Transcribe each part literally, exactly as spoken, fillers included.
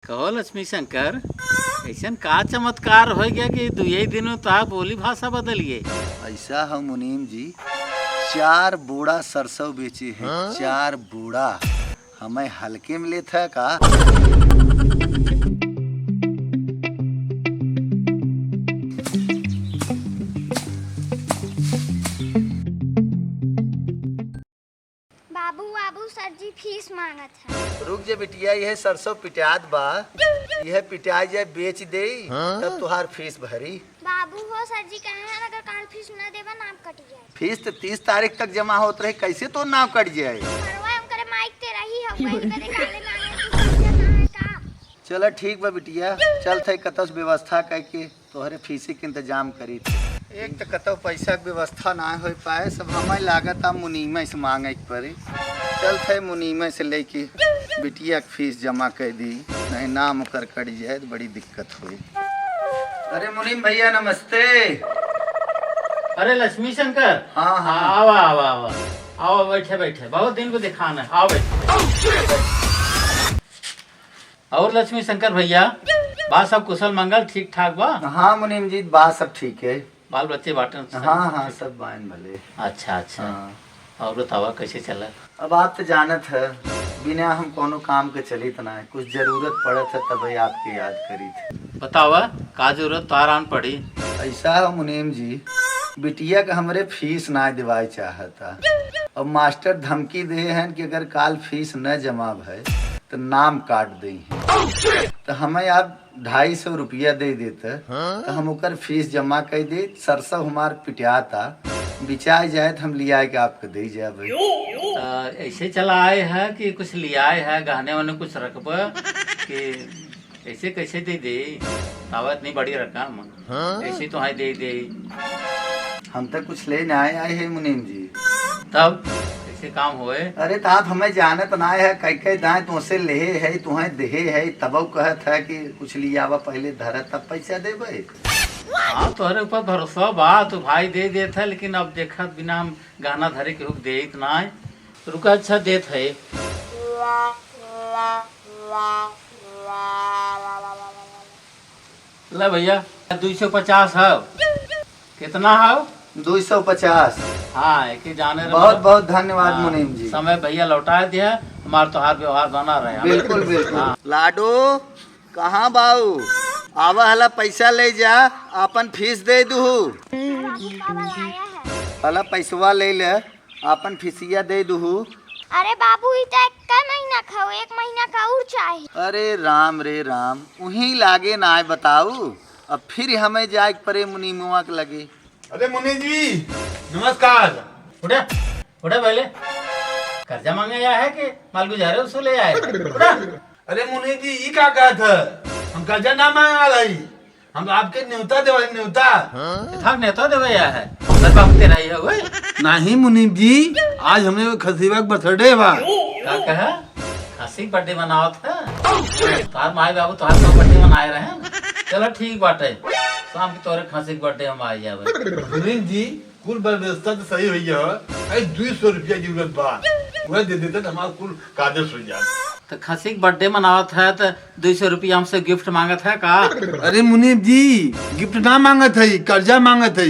कहो लक्ष्मी शंकर, अइसन का चमत्कार होइ गया कि दुइये दिन में तोहार बोली भाषा बदल गए? अइसा हो मुनीम जी, चार बोड़ा सरसों बेचे हैं, हाँ? चार बोड़ा। हमें हल्के में लेत है का? बाबू, बाबू, सर जी फीस मांगत है। रुक जे बिटिया, यह सरसों पिटात बा, यह पिटाई जाए, बेच दे, हाँ? तब तुहार फीस भरी। बाबू हो, सर जी कहे हैं, अगर काल फीस न देबा, नाम कट जाए। फीस तो तीस तारीख तक जमा होत रहे, कैसे तो नाम कट जाए? परवा हम करे माइक ते रही हो, वही बदे काले मांगे, तू समझा ना है का? चला ठीक बा बिटिया, चल थे कतस व्यवस्था करके तोहरे फीसी के इंतजाम करी। एक त कतौ पैसा के व्यवस्था ना हो पाए, सब हमें लागत आ मुनीमे से मांगे के पड़ी। चल थे मुनीमे से लेके बिटिया के फीस जमा कर दी, नहीं नाम ओकर कट जाए तो बड़ी दिक्कत होई। अरे मुनीम भैया नमस्ते। अरे लक्ष्मी शंकर। हाँ, हाँ। आवा, आवा, आवा। आवा, बैठे, बैठे। बहुत दिन को दिखाना है। आओ बैठे। और लक्ष्मी शंकर भैया, बात सब कुशल मंगल ठीक ठाक बा? हाँ मुनीम जी, बात सब ठीक है। बाल बच्चे बाटन सब हाँ, हाँ, ठीक? सब बाइन भले। अच्छा, अच्छा। हाँ। और बतावा कैसे चलत? अब आप तो जानत है, बिना हम कोनो काम के चलित ना है। कुछ जरूरत पड़त है तब ही आपके याद करीत है। बतावा का जरूरत तोहार आन पड़ी? ऐसा है मुनीम जी, बिटिया के हमरे फीस ना दिवाए चाहता। अब मास्टर धमकी दे हैं कि अगर काल फीस न जमा भय तो नाम काट दे हैं। तो हमें आप ढाई सौ रुपया दे देते, तो हम ओकर फीस जमा कर दे। सरसों हमार पिटाता, बिचाई जाए तो हम लिया के आपको दे जाबे। आ, ऐसे चला आए है कि कुछ लियाए है, गहने वहने कुछ रखबे कि ऐसे कैसे दे दे? तावा इतनी बड़ी रकम, हाँ? ऐसे तो है दे दे। हम तो कुछ ले ना आए, आए हैं मुनीम जी। तब कैसे काम होए? अरे तो आप हमें जानत ना है, कई कई दाएं तुमसे लेहे है, तुम्हें देहे है, तब वो कहत है कि कुछ लियावा पहले धरा तब पैसा देबे। हाँ, तोहरे ऊपर भरोसा बा, तू भाई दे देत है, लेकिन अब देखत बिना हम गहना धरे के हुक देत ना है। रुका, अच्छा देत है। ले भैया, दुई सौ पचास है। कितना है? दुई सौ पचास। हाँ, एक ही जाने रहो। बहुत बहुत धन्यवाद हाँ, मुनीम जी। समय भैया लौटा दिया, हमार तोहार व्यवहार बना रहे। बिल्कुल, बिल्कुल। हाँ। लाडो, कहाँ बाऊ? आवा हला पैसा ले जा, आपन फीस दे दुहू। बाबू का बुलाया है? हला पैसवा ले ले। आपन फिसिया दे दुहू। अरे बाबू, ई तो एक महीना का हो, एक महीना का और चाही। अरे राम रे राम, उहीं लागे ना आए बताऊ, अब फिर हमें जाए के परे मुनीमुआ के लगे। अरे मुनि जी, नमस्कार। उठे, उठे पहले, कर्जा मांगे आया है कि मालगुजारे वसूले आया है? उठा। अरे मुनि जी, ई का कहत है? हम कर्जा ना मांगे वाला ही। हम आपके न्योता देवाई, न्योता। हाँ? था न्योता देवे या है? सर बाप तेरा ही है, ओए। नहीं मुनीम जी, आज हमरे खसीबा के birthday बा। का कहा? खसी के birthday मनावत है? तार माई बाबू तोहार तो birthday मनाए रहे हैं। चलो ठीक बाटे, शाम के तोरे खसी के birthday हम आ जावे। मुनीम जी, कुल व्यवस्था तो सही होई है। अरे, दुई सौ रुपया जरूरत बा, वह दे देते तो हमारा कुल काजस हो जात। तो खसी के birthday मनावत है तो दुई सौ रुपया हमसे gift मांगत है का? अरे मुनीम जी, gift ना मांगत है, कर्जा मांगत है।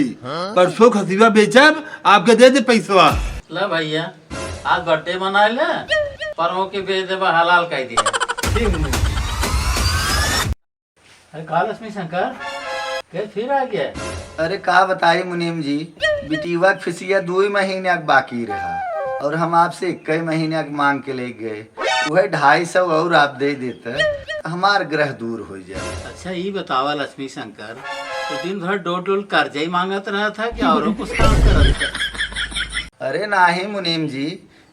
परसों खसीबा बेचब, आपके दे दे पैसवा। ले भैया, आज birthday मनाए ले, परसों के बेच देबा, हलाल कह दिया। ठीक मुनीम जी। अरे का लक्ष्मी शंकर, के फिर आ गया? अरे का बताई मुनीम जी, बिटिया के फिसिया दुई महीना के बाकी रहा और हम आपसे एक ही महीना के मांग के ले गए, वह ढाई सौ और आप दे देते, हमार ग्रह दूर हो जाए। अच्छा, ई बतावा लक्ष्मी शंकर, तो दिन भर डोल डोल कर्जा ही मांगत रहत है कि औरो कुछ काम करत है? अरे नाही मुनीम जी,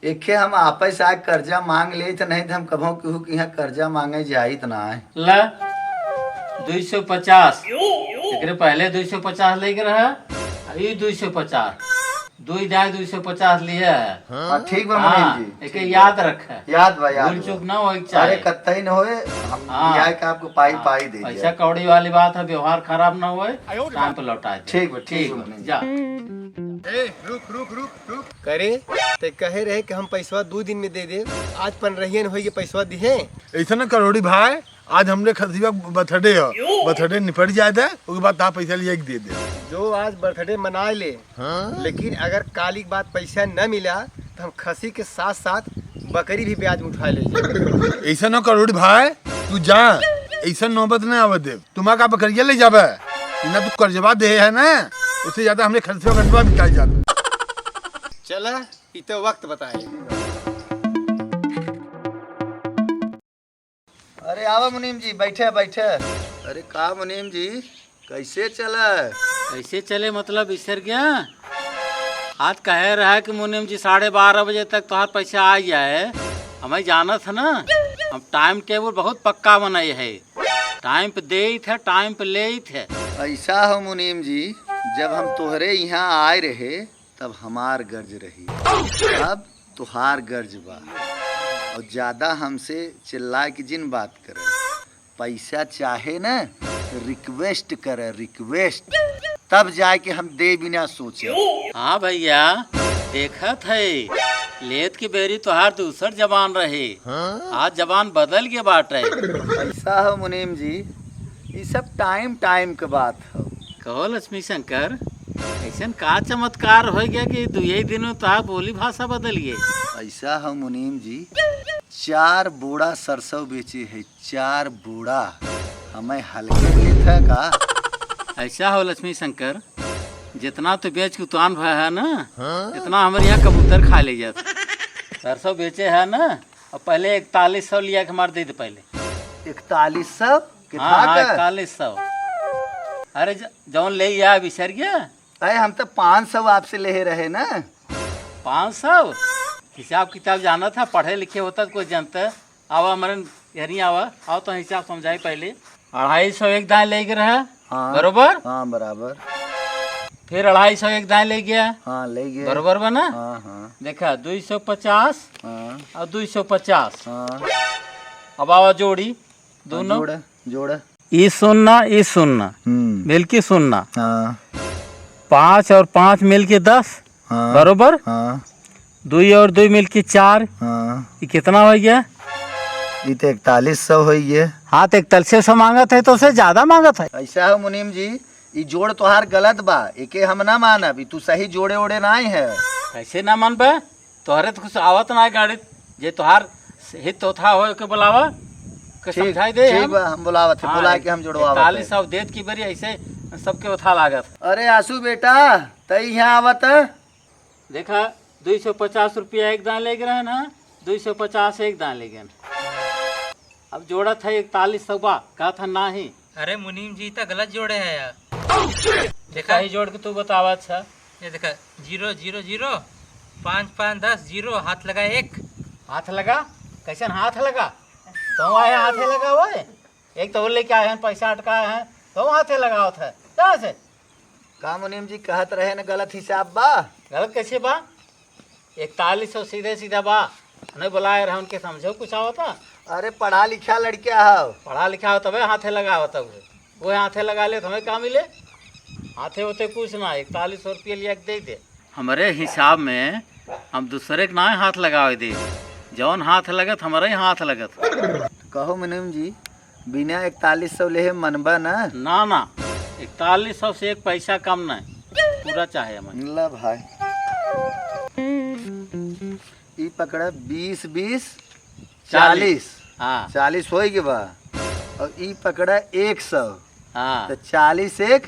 एके हम आपस आके कर्जा मांग लेत, नहीं तो हम कभो केहू के यहाँ कर्जा मांगे जाइत ना है। ला, दुई सौ पचास। एकरे पहले दुई सौ पचास लेके रहा, ई दुई सौ पचास। दुई दाएं दुई सौ पचास लिए है। हाँ, ठीक बा हाँ, मुनीम जी, एके ठीक बा। याद रखे। याद बा, याद भूल बा। चूक ना होए के अरे, चाहे। कतई न होए, हम हाँ। लिया के आपको पाई, हाँ, पाई दे पैसा दिया। कौड़ी वाली बात है, व्यवहार खराब ना होए, time पे लौटा दे। ठीक बा, ठीक ठीक बा, बा, मुनीम जी। जा। ए, रुक, रुक, रुक, रुक। करे, ते कहे रहे कि हम पैसवा दो दिन में दे दे, आज पनरहियन होई के पैसवा दिहे। ऐसा ना करोड़ी भाई, आज हमरे खसिया बर्थडे है, बर्थडे निपट जाए दे, ओके बाद तहार पैसा लिया के दे दे। जो आज बर्थडे मनाए ले, हाँ? लेकिन अगर काली के बाद पैसा न मिला तो हम खसी के साथ साथ बकरी भी ब्याज में उठा ले जाए। ऐसा ना करोड़ भाई, तू जा, ऐसा नौबत ना आवे दे। तुम्हारा का बकरिया ले जाबे, ना तू कर्जवा दे है ना, उससे ज्यादा हमरे खसिया कर्जवा बिकाई जाता। चला, ई तो वक्त बताए। अरे आवा मुनीम जी, बैठे, बैठे। अरे का मुनीम जी, कैसे चला? कैसे चले मतलब, बिसर गया? आज कहे रहा कि मुनीम जी साढ़े बारह बजे तक तोहार पैसा आ जाए। हमें जानत है ना, हम टाइम टेबल बहुत पक्का बनाए है। टाइम पे देइत है, टाइम पे लेइत है। ऐसा हो मुनीम जी, जब हम तोहरे यहाँ आए रहे, तब हमार गर्ज रही, अब तुहार गर्ज बा। और ज्यादा हमसे चिल्ला के जिन बात करे। पैसा चाहे न, रिक्वेस्ट करे, रिक्वेस्ट, तब जाके हम दे बिना सोचे। हाँ भैया, देखत है, लेत के बेरी तोहार दूसर जबान रहे, हाँ? आज जबान बदल के बाटे। ऐसा हो मुनीम जी, ई सब टाइम टाइम के बात हो। कहो लक्ष्मी शंकर, ऐसन का चमत्कार हो गया कि दुई दिन में तोहार बोली भाषा बदल गई? ऐसा हो मुनीम जी, चार बोरा सरसों बेचे है, चार बोरा। हमें हल्के में लेत है का? ऐसा हो लक्ष्मी शंकर, जितना तू बेच के उतान भय है ना, हाँ? इतना हमारे यहाँ कबूतर खा ले जात। सरसों बेचे है ना, अब पहले इकतालीस सौ लिया के हमारे दे दे पहले। इकतालीस सौ? हाँ, हाँ, इकतालीस सौ। अरे ज-, जौन ले आया बिसर गया? अरे हम तो पाँच सौ आपसे ले रहे ना। पाँच सौ? हिसाब किताब जानत है, पढ़े लिखे होता तो कोई जानता। आवा हमारे घरी आवा, आओ तो हिसाब समझाई पहले। अढ़ाई सौ एक दाएँ ले गए रहा, हाँ। बरोबर? हाँ, बराबर। फिर अढ़ाई सौ एक दाएँ ले गया। हाँ, ले गए। बरोबर बा ना? हाँ, हाँ। देखा, दुई सौ पचास हाँ। और दुई सौ पचास। हाँ। अब आवा जोड़ी, हाँ, दोनों। जोड़, जोड़। ई सुन्ना, ई सुन्ना। हम्म। मिलके सुन्ना। हाँ। पाँच और पाँच मिलके दस। हाँ। बरोबर? हाँ। दुई और दुई मिलके चार। हाँ। ई कितना हो गया? ई तो इकतालीस सौ हो गया। हाँ, तो इकतालीस सौ मांगत है, तो उससे ज्यादा मांगत है। ऐसा हो मुनीम जी, ई जोड़ तोहार गलत बा, एके हम ना मानब, ई तू सही जोड़े ओड़े नाई है। कैसे ना मानबे? तोहरे तो कुछ आवत ना है गाड़ी, जे तोहार हित होथा हो के बुलावा, के ठीक, समझाई दे ठीक हम। बा, हम बुलावत है, हाँ, बुला के हम जोड़वावत है। इकतालीस सौ देत की बरी ऐसे सबके उठा लागत। अरे आशु बेटा, तई यहाँ आवत। देखा, दुई सौ पचास रुपया एक दाएँ ले गए ना, दुई सौ पचास एक दाएँ ले गए। अब जोड़त है इकतालीस सौ बा, कहत है नाही। अरे मुनीम जी, त गलत जोड़े है यार। देखा? सही जोड़ के तू बतावा, अच्छा। ये देखा, ज़ीरो, ज़ीरो, ज़ीरो, पाँच, पाँच, दस, ज़ीरो, हाथ लगा एक। हाथ लगा? कैसन हाथ लगा? तो आए हाथे लगा हुआ है? एक तो लेके आए हैं, पैसा अटकाए हैं, तो हाथे लगावत है। कहाँ से? का मुनीम जी कहत रहे न, गलत हिसाब बा? गलत कैसे बा? इकतालीस सौ सीधे सीधा बा। नहीं बुलाए रहे, उनके समझो कुछ आवता? अरे पढ़ा लिखा लड़का हो। पढ़ा लिखा हो तबे हाथे लगावत हो। वो हाथे लगा ले तो हमें का मिले? हाथे होते कुछ ना, इकतालीस सौ रुपये लिया के दे दे। हमरे हिसाब में हम दूसरे के ना हाथ लगावे दे, जौन हाथ लगत हमरे ही हाथ लगत। कहो मुनीम जी, बिना इकतालीस सौ लेहे मनबा ना? ना, ना, इकतालीस सौ से एक पैसा कम नहीं, पूरा चाहे हमें। ला भाई, ई पकड़ा, बीस, बीस, चालीस। चालीस। हाँ। चालीस होई के बा, और ई पकड़ा एक सौ। हाँ। तो चालीस एक,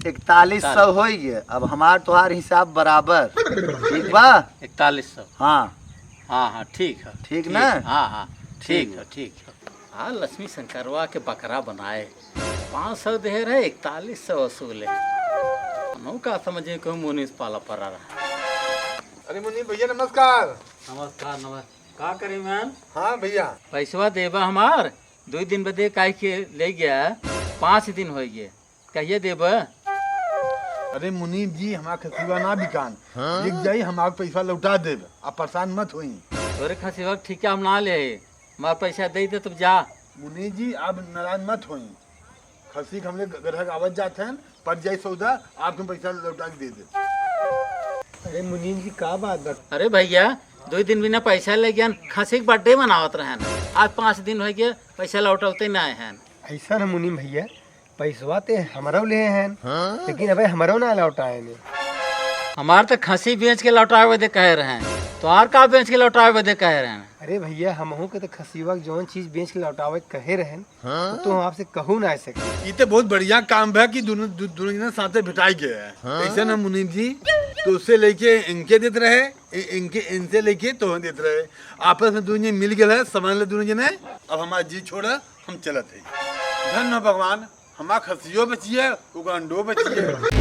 इकतालीस सौ होई गए। अब हमार तोहार हिसाब बराबर, ठीक बा? इकतालीस सौ। हाँ। हाँ, हाँ, ठीक है। ठीक ठीक, ना? हाँ, हाँ, ठीक ठीक है, बा। ठीक है। हाँ, लक्ष्मी शंकरवा के बकरा बनाए, पाँच सौ दे रहे, इकतालीस सौ वसूले। नौ का समझे क्यों मुनीस पाला पड़ा रहा। अरे मुनीम भैया, नमस्कार। नमस्कार, नमस्कार। का करी मैम? हाँ भैया। पैसवा देबा हमार, दुई दिन बदे काहे के ले गया, पाँच दिन हो गए, कहिए देबा? अरे मुनीम जी, हमार खसिया ना बिकान, बिक जाई, हमार पैसा लौटा देब, आप परेशान मत होई। तोरे खसिया ठीक है, हम ना ले, हमार पैसा दे दे, तब जा। मुनीम जी, आप नाराज मत होई, खसी के हमरे ग्राहक आवत जात हैं, पड़ जाई सौदा, आपके पैसा लौटा के दे दे। अरे मुनीम जी, का बात बा? अरे भैया, दुइ दिन बिना पैसा ले गयन, खसी के बर्थडे मनावत रहन। आज पाँच दिन होइ गए, पैसा लौटौते ना आए हैं। ऐसा न मुनीम भैया, पैसवा ते हमरो ले हैं, लेकिन अबे हमरो ना लौटाए ने। हमार तो खसी बेच के लौटावे बदे कहे रहन, तो आर का बेच के लौटावे बदे कहे रहन? अरे भैया, हमहू के तो खसीवा के जौन चीज बेच के लौटावे कहे रहन, हाँ? तो हम आपसे कहू ना सके। ई तो बहुत बढ़िया काम बा कि दोनों, दो-, दोनों जने साथे भेटाई गए हैं। हाँ? ऐसे ना मुनीम जी, तो उससे लेके इनके देत रहे, इ-, इनके, इनसे लेके तो देत रहे। आपस में दोनों जने मिल गए हैं, समझ ले दोनों जने। अब हमारा जी छोड़ा, हम चलत है। धन्य हो भगवान, हमार खसियो बचिए, उका अंडो बचिए।